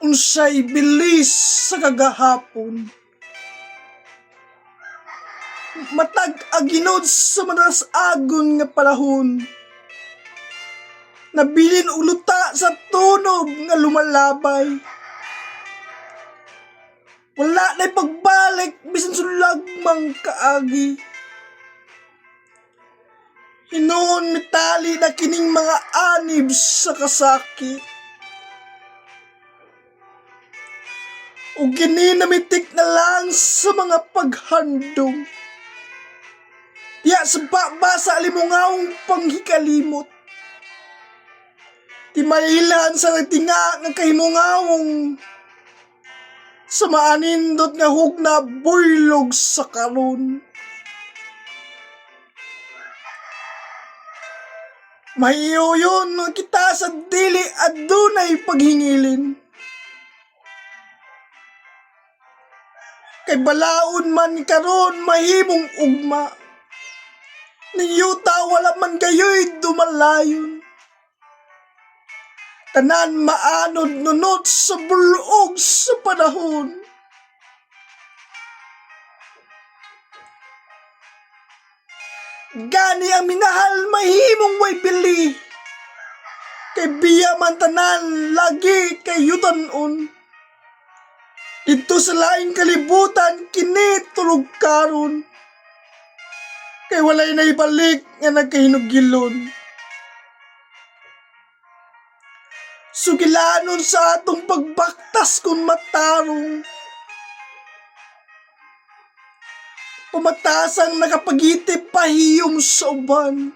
unsay bilis sa kagahapon. Matag aginod sa madalas-agon nga panahon. Nabilin og luta sa tunob nga lumalabay. Wala na'y pagbalik bisan sulag mang kaagi. Hinuon mitali na kining mga anib sa kasakit. Ug kini namitik na lang sa mga paghandom. Diya sa baba sa limungawong panghikalimot. Di mailhan sa nagtinga nga kahimungawong sa maanindot nga hugna buylog sa karon. Mahiyoyon nga kita sa dili adunay paghingilin. Kay balaon man karon mahimong ugma. Ning yuta wala man gayoy dumalayon. Tanan maanod nunot sa bulog sa panahon. Gani ang minahal mahimong way bili. Kay biya man tanan lagi kay yutanon. Dito sa laing kalibutan kini tulog karon. Kay walay naibalik nga nagkahinugilon. Sugilanon sa atong pagbaktas kung matarong. Pamatasang nakapagiti pahiyom sa uban.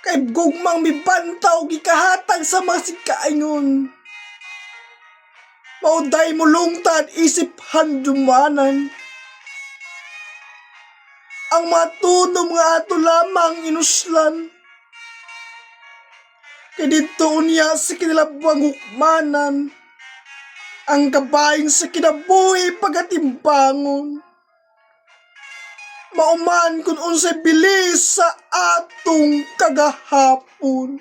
Kay gugmang mibantaw gikahatag sa mga sikaingon. Mauday mo lungtad isip handumanan. Ang matunom nga ato lamang inuslan. Kay didto unya sa kinilabwang hukmanan. Ang kabahin sa kinabuhi pagatimbangon. Mauman kung unsay bilis sa atong kagahapon.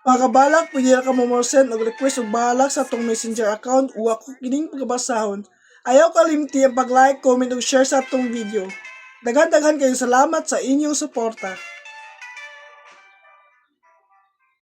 Mga kabalak, pwede ra ka mo send og request og balak sa atong messenger account o ako kining pagkabasahon. Ayaw kalimti ang pag-like, comment ug share sa atong video. Daghan-daghan kayong salamat sa inyong suporta.